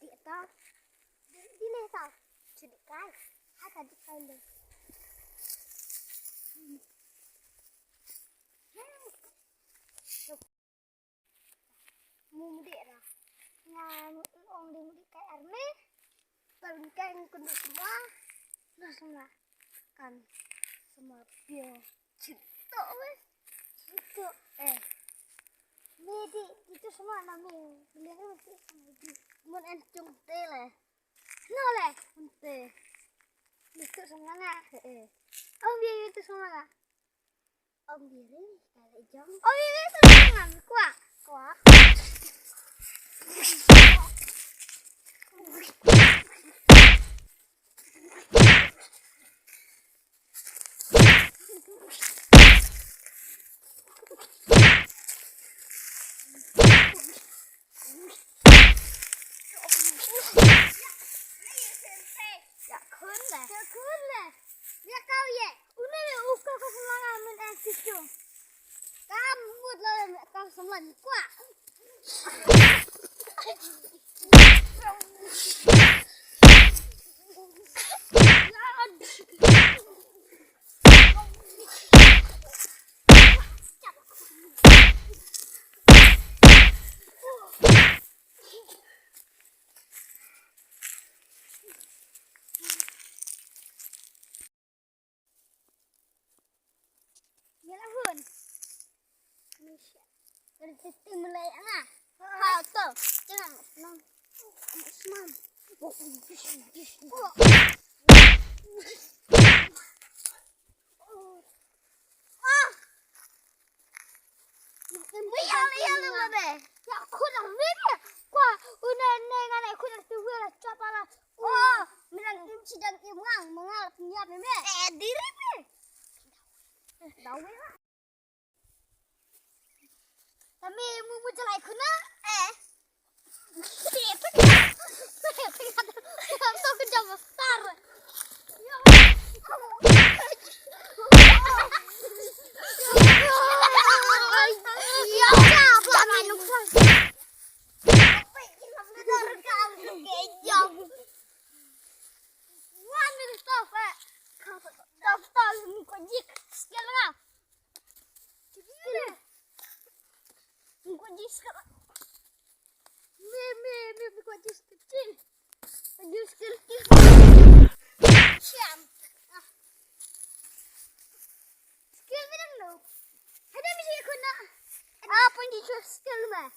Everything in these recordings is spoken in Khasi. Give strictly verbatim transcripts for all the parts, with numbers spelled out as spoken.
Di ta. Di, di le ta. Cidi kai. Ha ta di kai le. Mu mudi ra. Nga ong di mudi kai army. Paling kai ngi kundu semua. Nah semua. Kan semua pio. Cito weh. Cito eh. Midi itu semua nami. Beli itu semua di. Mun en cung te le. No le. Ente. Itu semua nga. Eh. Om bi itu semua nga. Om bi ri kali jong. Om bi ri semua nga. Kuah. Kuah. Ya khun le. Ya khun le. Ya kau ye. Une le u ka ka selanga men eh situ. Kam mut la ka selan kwa. Ngi la hun. Misha. Dari situ mulai ana. Ha to. Jangan senang. Senang. Ah. Mia mia mia mia. Ya khun ang mia. Kwa una ne nga ne khun ang tu wela chapa la. Oh, minang im sidang im ngang mengal penyap mia. Eh diri mia. Dawe la. Kami mu mu jalai khun ah. Eh. Mie, mie, mie, mie, kau jus kecil. Jus kecil. Siam. Ah. Skill bilang lo. Ada mesti aku nak. Apa ni jus skill mah?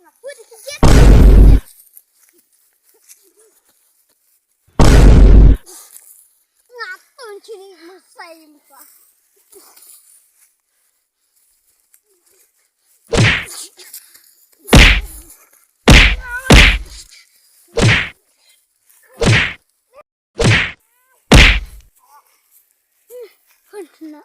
Aku dikejut. Ngapain sini mesai muka? Kena.